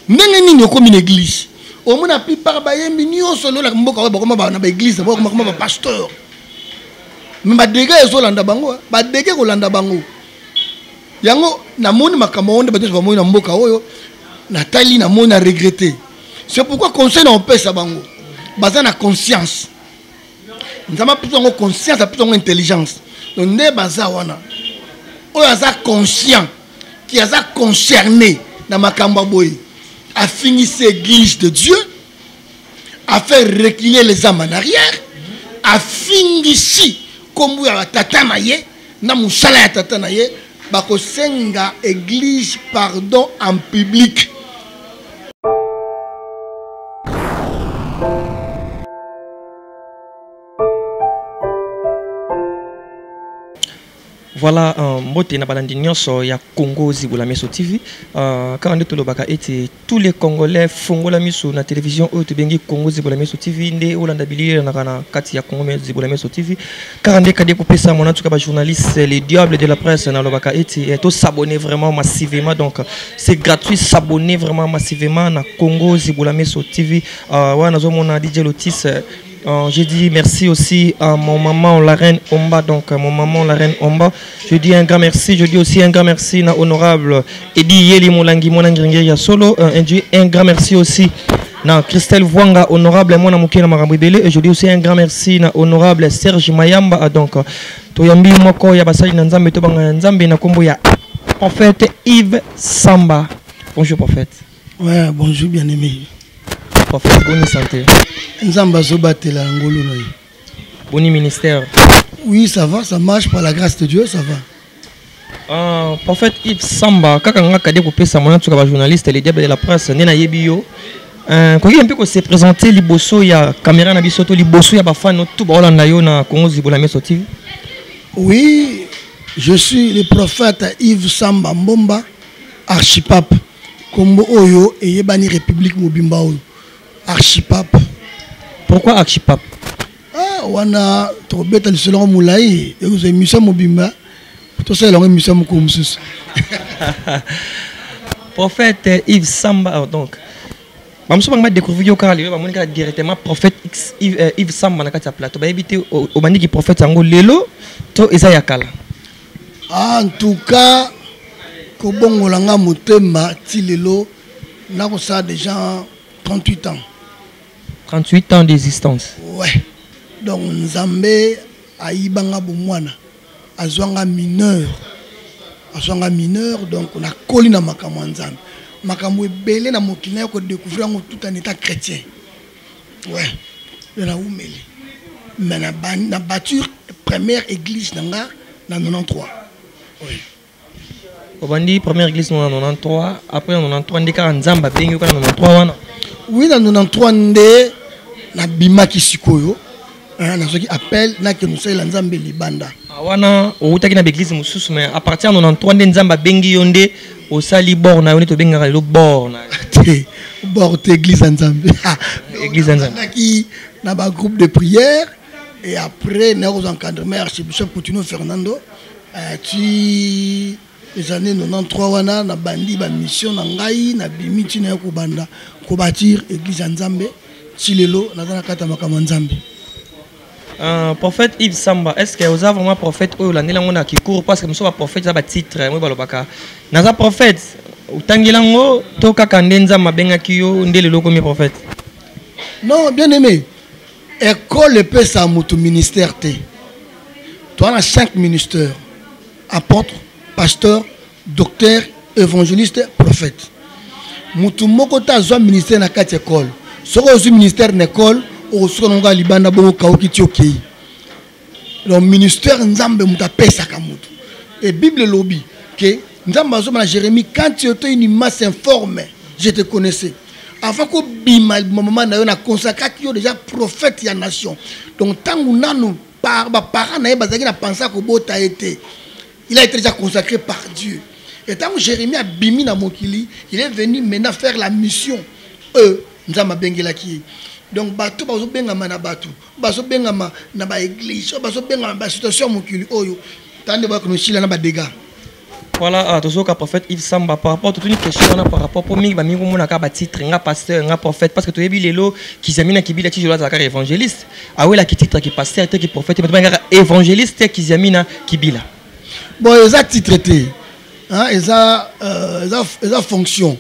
Ndenge nini okomi na église? Omona plupart bayembi nyonso lolaka mboka oyo bakoma na baeglise, bakoma bapasteur, me badega ezolanda bango, badega ekolanda bango. Yango namoni makambo yango nde bato nyonso bamoni na mboka oyo. Natali, namoni, na regrette. C'est pourquoi conseil na opesa bango, baza na conscience. Nzambe apesa yango conscience, apesa yango intelligence. Donc nde baza wana, oyo aza conscient qui aza concerné na makambo ya boye, afingisi église de Dieu, a fait reculer les âmes en arrière, afingisi nkombo ya tata na ye na mosala ya tata na ye, bakosenga église pardon en public. Voilà, mbote na balandi nyonso ya Congo Zibola Meso TV. Kaka nde tolobaka ete tous les Congolais fongola miso na télévision oyo tobengi Congo Zibola Meso TV, nde olanda bilili elandaka na kati ya Congo Zibola Meso TV. Kaka nde kadi kopesa mona tuka ba journaliste, les diables de la presse, nalobaka ete to s'abonner vraiment massivement. Donc c'est gratuit, s'abonner vraiment massivement na Congo Zibola Meso TV. Wana nazomona DJ Lotis. J'ai dit merci aussi à mon maman la reine Omba, donc mon maman la reine Omba. Je dis un grand merci, je dis aussi un grand merci à honorable Edi Yeli Molangi Monangringeri ya Solo. Un grand merci aussi na Christelle Voanga, honorable Mona Mukena Marambibele, et je dis aussi un grand merci na honorable Serge Mayamba. Donc toyambi moko ya basali na Nzambe to banga Nzambe na kombo ya prophète Yves Samba. Bonjour prophète. Ouais, bonjour bien-aimé. Prophète, bonne santé. Nzambe azobatela ngolu na ye. Boni ministère. Oui, ça va, ça marche par la grâce de Dieu, ça va. Prophète Yves Samba, kaka nga kade kopesa mona tuka ba journaliste, les diables de la presse, nde nayebi yo. Koki mpe ko se présenter liboso ya caméra na biso to liboso ya ba fan tout baolanda yo na Congo Zibola Meso TV. Oui, je suis le prophète Yves Samba Mbomba, archipape. Kombo oyo eyebani République mobimba oyo, archipape. Pourquoi archipape? Ah, wana tokobeta lisolo yango molai, ekozwa émission mobimba, tosalela yango émission mokolo mosusu. Prophète Yves Samba, oh, donc bamosusu bango badécouvrir yo kaka lelo, bamoni kaka directement prophète X, Yves Samba na kati ya plateau, bayebi te obandiki prophète yango lelo to eza ya kala. En tout cas, kobongola nga motema ti lelo nakosala déjà 38 ans. 38 ans d'existence. Ouais. Donc Nzambe ayibanga bomwana, azwanga mineur. Azwanga mineur, donc nakoli na makambo ya Nzambe. Makambo ebele na mokili na yo ko découvrir yango tout en état chrétien. Ouais. Na umeli. Mais na bâtir première église na nga na 93. Oui. Obandi première église na 93, après na 93 nde kaka Nzambe abengi yo kaka na 93 wana. Oui, na 93 nde nabimaki sikoyo. Nazwaki appel nakende kosalela Nzambe libanda. Ah, wana outaki na baeglise mosusu, mais à partir ya 93 nde Nzambe abengi yo, nde osali bord na yo, nde tobengaka lelo bord na yo. Te, bord te, église ya Nzambe. Église ya Nzambe. Nandaki na bagroupe de prière et après nakozwa encadrement ya archibishop Coutinho Fernando, ti les années 93 wana nabandi bamission na ngai, nabimi ntina ya kobanda kobâtir église ya Nzambe. Ti lelo naza na kati ya makambo ya Nzambe. Prophète Yves Samba, est-ce que oza vraiment prophète oyo olandeli yango na kikuru? Parce que mosusu baprophète eza batitre oyo balobaka naza prophète, otangeli yango to kaka nde Nzambe abengaki yo nde lelo okomi prophète? Non, bien aimé, école epesa moto ministère te. Toza na 5 ministères: apôtre, pasteur, docteur, évangéliste, prophète. Motu moko te azwa ministère na kati école. Soki ozwi ministère na école, okosuka nango kaka libanda, bongo kauki ti okei. Donc ministère, Nzambe moto apesaka motu. Et Bible elobi ke Nzambe azoma na Jérémie: quand tu étais une masse informe, je te connaissais. Avant kobima mama na yo, na consacraki yo déjà prophète ya nation. Donc ntango nanu baparent na ye bazalaki na pensée ya kobota ye te, il a été déjà consacré par Dieu. Et tant que Jérémie a bimi na mokili, il est venu maintenant faire la mission. Nzambe abengelaki ye. Donc bato bazobengama na bato, bazobengama na baéglise, oyo bazobengama na basituation ya mokili oyo, tande bakonosila na badégâts. Voilà, tozoka prophète Yves Samba par rapport totuni question wana par rapport po mingi bamingi omonaka batitre nga pasteur, nga prophète, parce que toyebi lelo Kiziamina Kibila ti jolo azalaka évangéliste, awelaki titre ki pasteur te, ki prophète, bato bangaka évangéliste Kiziamina Kibila. Bon, eza titre te, hein, eza, eza fonction,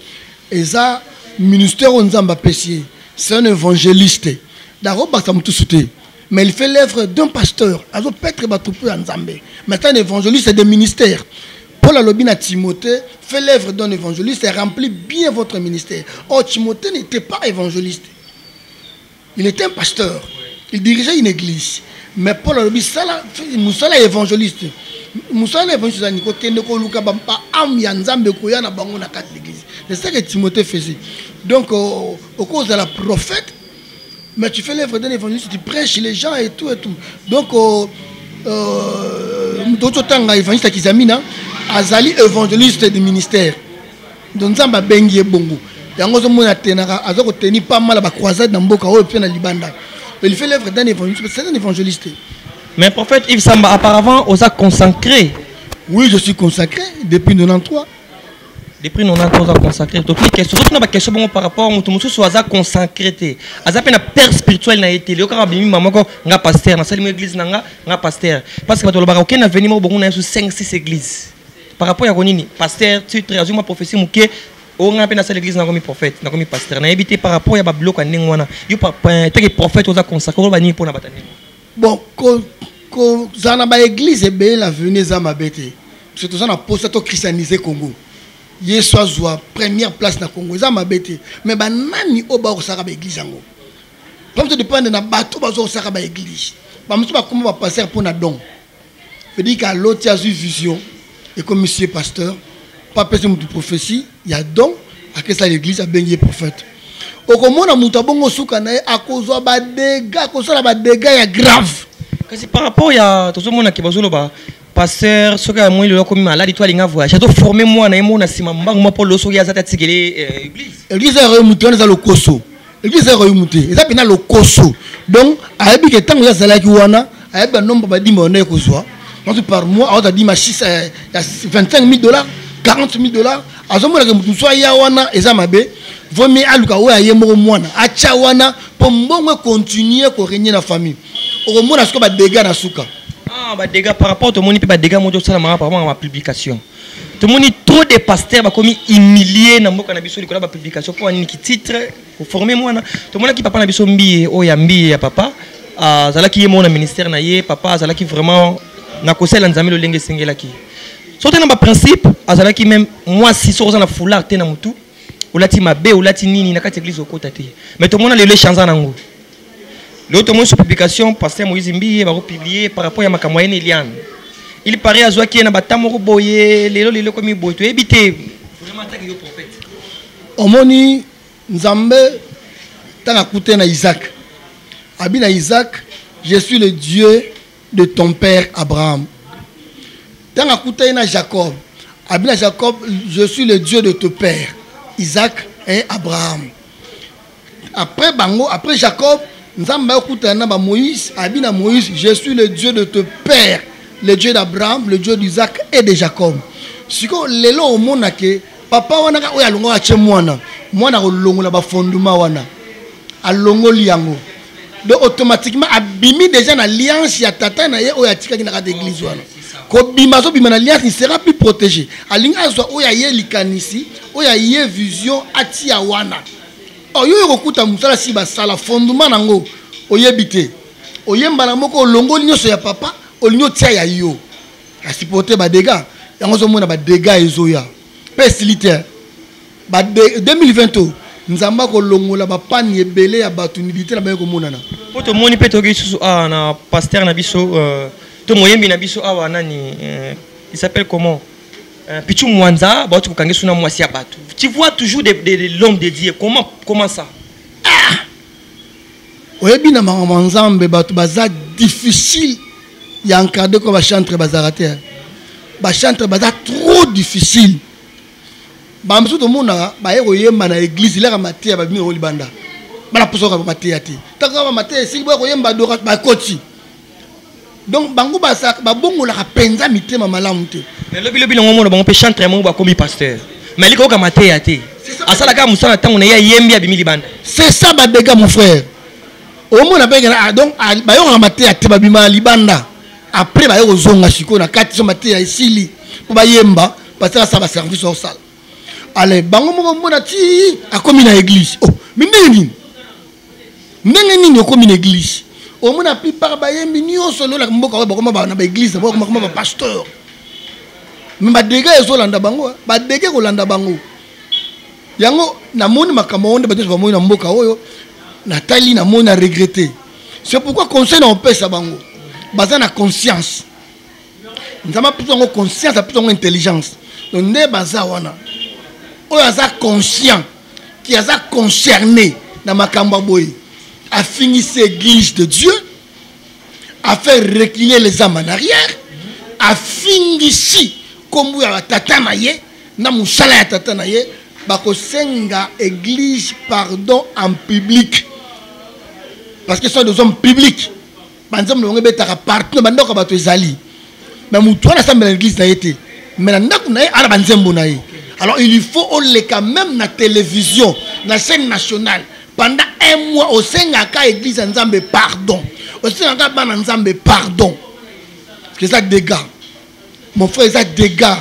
eza ministère oyo Nzambe apesi ye. C'est un évangéliste, dakobakisa motusu te, mais il fait l'œuvre d'un pasteur, azopaître batroupeau ya Nzambe, mais c'est un évangéliste de ministère. Paul alobi na Timothée: fait l'œuvre d'un évangéliste et remplit bien votre ministère. Or Timothée n'était pas évangéliste, il était un pasteur, il dirigeait une église. Mais Paul alobi: sala mosala évangéliste. Mosala évangéliste ezali kokende koluka baâme ya Nzambe, koya na bango na kati l'église. C'est ça que Timothée faisait. Donc okozala prophète, mais tu fais l'œuvre d'un évangéliste, tu prêches les gens et tout et tout. Donc moto otanga évangéliste Kiziamina azali évangéliste du ministère. Donc Nzambe abengi ye bongo. Yango ozomona tenaka, aza kotenir pas mal ya bacroisade na mboka oyo mpe na libanda. Il fait l'œuvre d'un évangéliste, c'est un évangéliste. Mais prophète Yves Samba, apparemment oza consacré. Oui, je suis consacré depuis 93. Depuis 93 oza consacré. Totuni question, totuna baquestion bongo par rapport moto mosusu aza consacré te, aza mpe na père spirituel na ye te. Lelo kaka bimi moko nga pasteur, nasali mo église na nga, nga pasteur, parce que bato balobaka okende na veni moko bongo na ye so 5 6 église par rapport ya konini pasteur titre, azwi mwa prophétie moke oyo nga mpe nasala église, nakomi prophète, nakomi pasteur. Nayebi te par rapport ya babiloko ya ndenge wana. Yo teke prophète oza consacré, oloba nini mpona bato ya ndenge? Bon, kozala na baéglise ebele na veni eza mabe te, parce que toza na posa tochristianiser Congo, Yesu azwa première place na Congo, eza mabe te. Mais banani oyo bakosalaka baéglise yango? Comme todépendre na bato bazokosalaka baéglise, bamosusu bakoma bapasteur mpo na don, veut que aloti, azwi vision, ekomi sie pasteur, mpo apesi motu prophétie ya don, akesala l'église, abengi ye prophète. Okomona moto abongo, suka na ye akozwa badégâts, akosala badégâts ya grave. Kasi par rapport ya tozomonaki bazoloba pasteur soki amoni lelo akomi maladi to alinga voyage, azoforme mwana ye mona nsima mbangu mwa mpo lelo soki aza te atikele église. Église ya royaume te wana eza lokoso. Église ya royaume te, eza mpena lokoso. Donc ayebi ke ntango ye azalaki wana, ayebi banombre badima wana ekozwa mosu par mois, aoza dima 6 ya 25 000 dollars, 40 000 dollars. Azomonaka motu mosu aya wana eza mabe. Vomi aluka oyo aye moko mwana atya wana mpo mbongo econtinue korégner na famille. Okomona sikoyo badégâts na suka. Ah, badégâts par rapport tomoni mpe badégâts moko tosalamaka par rapport na bapublication. Tomoni trop de pasteurs bakomi humilié na mboka na biso likolo ya bapublication. Mpo anini? Titre, koforme mwana. Tomonaki papa na biso Mbiye, oyo ya Mbiye ya papa, azalaki ye moko na ministère na ye. Papa azalaki vraiment na kosalela Nzambe lolenge esengelaki, so te na baprincipe. Azalaki même mwasi, soki oza na foulard te na motu, olati mabe, olati nini na kati ya église, okota te. Mais tomona lelo echange nango. Lelo tomoni so publication pasteur Moïse Mbiye bakopublie par rapport ya makambo ya ye na Eliane. Il paraît azwaki ye na bata moko boye. Lelo lelo ekomi boye, toyebi te vraiment ataki yo prophète. Omoni, Nzambe ntango akute na Isaac, abi na Isaac: je suis le Dieu de ton père Abraham. Ntango akutani na Jacob, abi na Jacob: je suis le Dieu de ton père Isaac et Abraham. Après bango, après Jacob, Nzambe akutana na bamoïse, abi na Moïse: je suis le Dieu de ton père, le Dieu d'Abraham, le Dieu d'Isaac et de Jacob. Sikoyo lelo omonake papa wana kaka oyo alongaka, atie mwana, mwana akolongola bafondement wana, alongoli yango. Donc automatiquement abimi déjà na alliance ya tata na ye oyo atikaki na kati église wana. Kobima, azobima na alliance, il sera plus protégé. Alingi azwa oyo aye likanisi, oyo aye vision, atia wana. Oyo oyo kokuta mosala si basala fondement nango, oyebi te, oyembana moko, olongoli nyonso ya papa, olingi otia ya yo, asupporte badégâts yango. Ozomona badégâts ezoya mpe esili te. Ba 2020 oyo, Nzambe akolongola bapani ebele ya bato, nudité na bango ekomonana. Mpo tomoni mpe toyoki lisusu awa na pasteur na biso, to moyembi na biso awa, nani, il s'appelle comment, Pichu Mwanza, bauti kokanga so na mwasi ya bato. Tu vois toujours de l'homme de Dieu, comment ça? Oyebi, na makambo ya Nzambe, bato baza difficile ya encadre ko bachantre bazalaka te. Bachantre baza trop difficile. Bamosusu tomonaka baye koyemba na église, elaka mateya, babimi yango libanda. Bana posa oyoka mateya te. Ntango kaka mateya esili, boya koyemba adoration, bakoti. Donc bango babongolaka mpenza mitema malamu te. Mais lobi lobi nango omona bango mpe chantre moko bakomi pasteur, mais aliki koyoka mateya te, asalaka mosala ntango na ye, ayembi, abimi libanda. C'est ça badégâts, mon frère. Omona mpe, ah, donc ah, bayokaka mateya te, babima libanda, après baye kozonga sikoyo na kati so mateya esili mpo bayemba, pasteur asala baservice osala. Ale bango moko mona ti akomi na église. Oh, mais ndenge nini, ndenge nini okomi na église? Omona plupart bayembi nyonso lolaka mboka oyo bakoma na baéglise, bakoma bapasteur, mais badégâts ezolanda bango, badégâts kolanda bango. Yango namoni makambo yango nde bato nyonso bamoni na mboka oyo. Natali, namoni, na regretter. C'est pourquoi conseil na opesa bango, baza na conscience. Nzambe apesa yango conscience, apesa yango intelligence. Donc nde baza wana, oyo aza conscient qui aza concerné na makambo ya boye, afingisi église de Dieu, a fait reculer les âmes en arrière, afingisi kombo ya batata na ye na mosala ya tata na ye, bakosenga église pardon en public, parce que sont des hommes publics. Banzambe na bango ebetaka partout na bandako ya bato ezali. Mais motu wana asambela église na ye te, mais na ndako na ye ana banzembo na ye. Alors il faut oleka même na télévision, na chaîne nationale, pendant un mois, osengaka église ya Nzambe pardon, osengaka bana Nzambe pardon, parce que eza dégâts, mon frère, eza dégâts.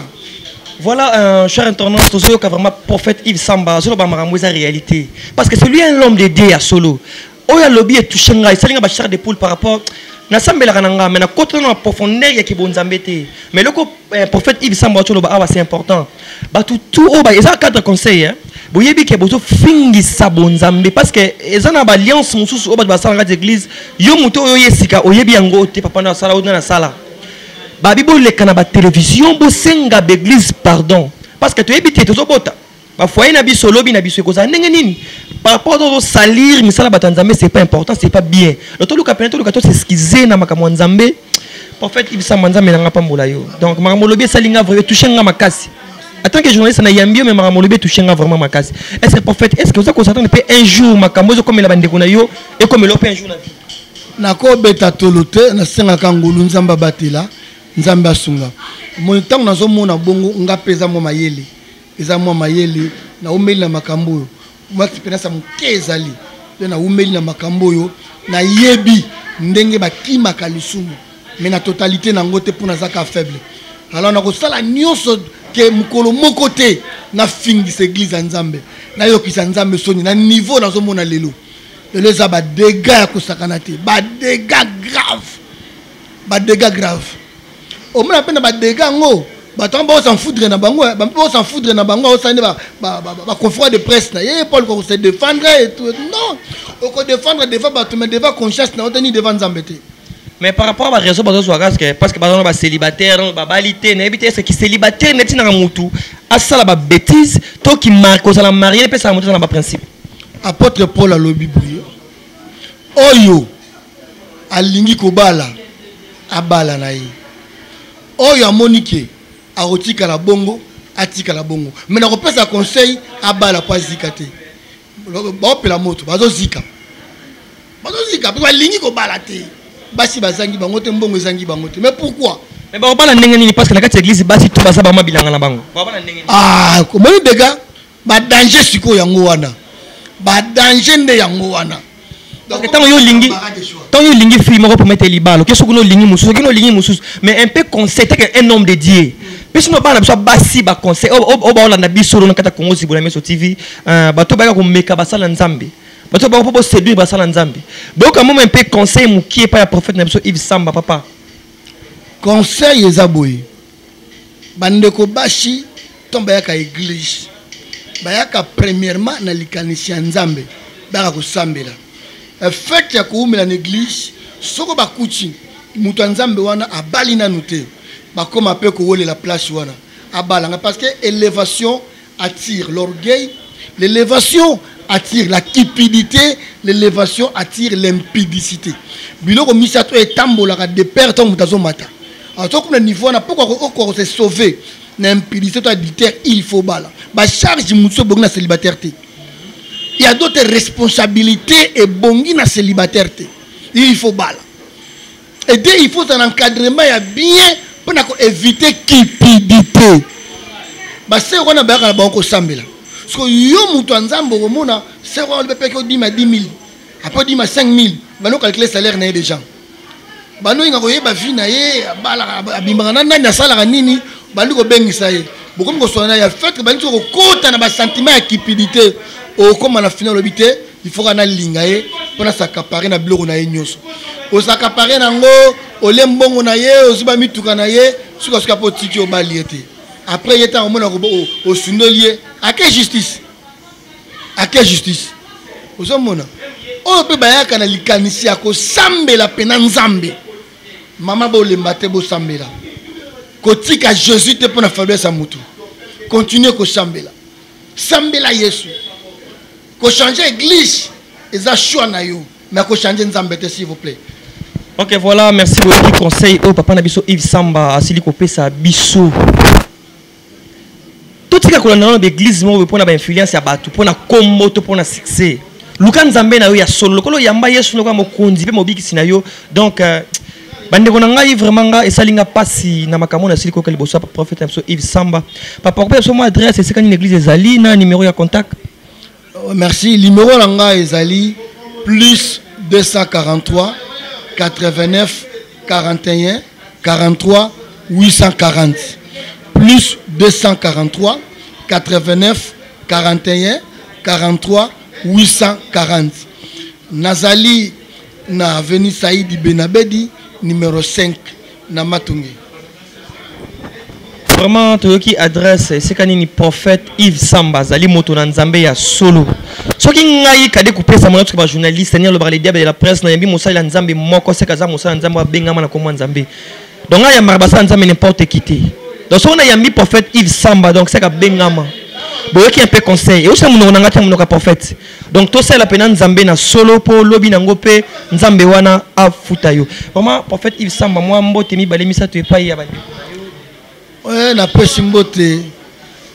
Voilà, cher internaute, tozoyoka vraiment prophète Yves Samba, azoloba makambo eza réalité. Parce que c'est lui un homme de Dieu ya solo. Oyo alobi etouche ngai, esalinga ba chair de poule par rapport nasambelaka na ngai, mais nakota na profondeur ya kibonzambe te. Mais eloko prophète Yves Samba azoloba awa, c'est important. Bato tout oyo eza cadre conseil, hein. Boyebi ke bozofingisa bonzambe, parce que eza na baalliance mosusu oyo bato basalaka kati église. Yo moto oyo oye sika, oyebi yango te, papa na asala, oyo na asala. Babi boleka na batélévision, bosenga baéglise pardon, parce que toyebi te tozobota bafoyer na biso, lobi na biso ekozala ndenge nini par rapport tozosalir misala bato ya Nzambe. C'est pas important, c'est pas bien. Donc toluka pene, toluka tos'excuse na makambo ya Nzambe. Prophète Yves Samba, Nzambe nanga pambola yo. Donc makambo olobi esali nga vraiment, touche nga makasi. En tant que journaliste na yambi yo, mais makambo olobi etouche nga vraiment makasi. Est ce que, prophète, est ce que oza kos'attendre mpe un jour makambo ezokomela bandeko na yo, ekomela yo mpe un jour na vie? Nakobeta tolo te. Nasengaka ngolu, Nzambe abatela, Nzambe asunga. Moi ntango nazomona bongo, nga mpe eza mwa mayele, eza mwa mayele. Naumeli na makambo oyo, mwa expérience ya moke ezali mpe naumeli na makambo oyo, nayebi ndenge bakimaka lisumu, mais na totalité nango te, mpo nazaka faible. Alors nakosala nyonso ke mokolo moko te nafingisa église ya Nzambe, nayokisa Nzambe soni na niveau nazomona lelo. Lelo eza badégâts ya kosakana te, badégâts grave, badégâts grave. Omona mpe na badégâts yango, bato yango baos'en foutre na bango, bampe baos'en foutre na bango. Aosala nde baconférence de presse na ye mpo aluka kose défendre et tout. Non, okodéfendre devant bato, mais devant conscience na yo te, ni devant Nzambe te. Mais par rapport à baraison bazozwaka, parce que baza na bacélibataire, babali te, nayebi te, est ce que célibataire neti naka mutu asala babêtise to kozala marié epesaka motu aza na baprincipe? Apôtre Paul alobi boye: oyo alingi kobala, abala na ye. Oyo amoni ke akotikala bongo, atikala bongo. Mais nakopesa conseil, abala po azika te. Baopela moto, bazozika, bazozika mpe balingi kobala te. Basi bazangi bango te, mbongo ezangi bango te, mais pourquoi? Mais bakobala ndenge nini? Parce que na kati ya église, basi to baza bama bilanga na bango, bakobala ndenge nini? Ah, omoni dégâts, badanger sikoyo yango wana, badanger nde yango wana. Ntango yo olingi fille moko promete libala, oke soki olingi mosusu, soki olingi mosusu. Mais un peu conseil teke un homme de Dieu mpe sino bana biso basi, baconseil oyo baolanda biso na kati ya Congo Zibola Meso TV, bato bayaka komeka basala Nzambe, bato bako mpo boséduire basala Nzambe, boyoka moma un peu conseil mokie epai ya prophète na biso Yves Samba, papa. Conseil eza boye: bandeko basi, ntango bayaka église, bayaka premièrement na likanisi ya Nzambe, bayaka kosambela. Effet ya kowumela na église, soko bakuti moto ya Nzambe wana abali nanu te, bakóma mpe kowelela place wana abalanga, parce que élévation attire l'orgueil, l'élévation attire la cupidité, l'élévation attire l'impudicité. Biloko misato etambolaka de pair. Ntango moto azomata, azokuna niveau wana, mpo okoka kose sauver na impudicité to adultère, il faut bala. Bacharge mosusu ebongi na célibataire te. Il y a d'autres responsabilités ebongi na célibataire te. Il faut bala. Et deux, il faut un encadrement ya bien mpona koéviter cupidité. Basere wana bayaka na bango kosambela. Parce que yo moto ya Nzambe okomona sere wana olobepeki odima 10 000, après odima 5 000, bando calculer salaire na ye déjà. Bando oyinga koyeba vie na ye, abalaka, abimaka na nani, asalaka nini, bandi kobengisa ye, bokomi koswana na ye. Fait bandi soki kokota na basentiment ya cupidité, okóma na final, olobi te, il faut kana nalinga ye mpo nas'accaparer na biloko na ye nyonso. Os'accaparer nango, olie mbongo na ye, ozwi bamituka na ye, sukasuka mpo otiki, obali ye te. Après ye, ntango omona osundoli ye, ake justice, ake justice. Ozomona oyo mpe bayaka na likanisi ya kosambela mpena Nzambe. Mama, bolemba te, bosambela, kotika Jésus te mpo na faiblesse ya motu. Continue kosambela, sambela Yesu. Kochanger église eza choix na yo, mais kochanger Nzambe te, s'il vous plaît. Ok, voilà, merci beaucoup. Conseil au papa na biso Yves Samba asili kopesa biso. Totika kolanda nano baeglise moko mpona bainfluence ya bato, mpona kombo to mpona succès. Luka Nzambe na yo ya solo, lokolo yamba Yesu lokola mokonzi mpe mobikisi na yo. Donc bandeko na ngai, vraiment nga esali nga mpasi na makambo na asili koyoka liboso ya prophète na biso Yves Samba. Papa, kopesa biso mwa adresse esika nini église ezali na numéro ya contact. Merci. Numéro na ngai ezali plus 243 89 41 43 840, plus 243 89 41 43 840. Nazali na avenue Saidi Benabedi numéro 5 na Matonge. Vraiment, toyoki adresse esika nini prophète Yves Samba azali, moto na Nzambe ya solo. Soki ngai kade kopesa mona soki bajournaliste nini alobaka, le diable de la presse, nayambi mosali ya Nzambe moko seka aza mosali ya Nzambe, abengama na kombo ya Nzambe. Donc ngai yambaka basala Nzambe n'importe qui te. Donc soki nayambi prophète Yves Samba, donc seka abengama. Boyoki un peu conseil eusala monoko na ngai te, monoko ya prophète. Donc tosala mpena Nzambe na solo mpo lobi nango mpe Nzambe wana afuta yo. Vraiment, prophète Yves Samba, mwa mbote mibale misato epai ya bandeko. Oye, napesi mbote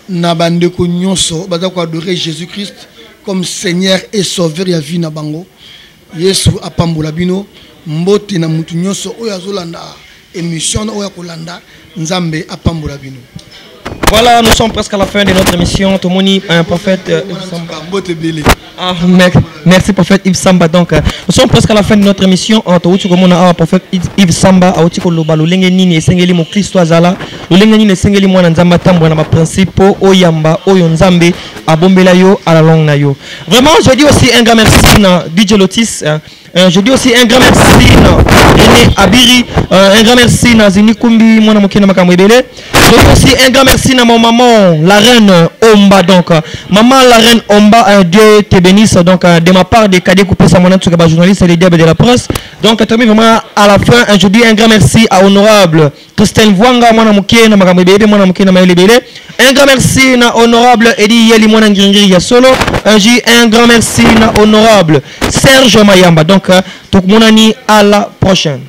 na bandeko nyonso baza koadorer Jésus Christ comme Seigneur et Sauveur ya vie na bango. Yesu apambola bino. Mbote na mutu nyonso oyo azolanda émission, oyo akolanda. Nzambe apambola bino. Voilà, nous sommes presque à la fin de notre émission. Tomoni, un prophète Yves Samba. Mbote ebele. Ah, merci, prophète Yves Samba. Donc, nous sommes presque à la fin de notre émission. Touti komona awa prophète Yves Samba auti koloba lolenge nini esengeli mokristo azala, lolenge nini esengeli mwana Nzambe atambola na baprincipe po oyamba oyo Nzambe abombela yo à la longue na yo. Vraiment, je dis aussi un grand merci na DJ Lotis. Hein. Je dis aussi un grand merci na René Abiri, un grand merci na Zini Kumbi, mwana moke na makambo ebele. Je dis aussi un grand merci à mon maman, la reine Omba. Donc, maman la reine Omba, Dieu te bénisse. Donc, de ma part, des cadets coupés, ça mon journaliste et les diables de la presse. Donc, vraiment, à la fin, je dis un grand merci à honorable Christelle Vwanga, mwana moke na makambo ebele, mwana moke na mayele ebele. Un grand merci na honorable Edi Yeli, mwana Ngiringiri ya solo. Un grand merci na honorable Serge Mayamba. Donc, tomonani à la prochaine.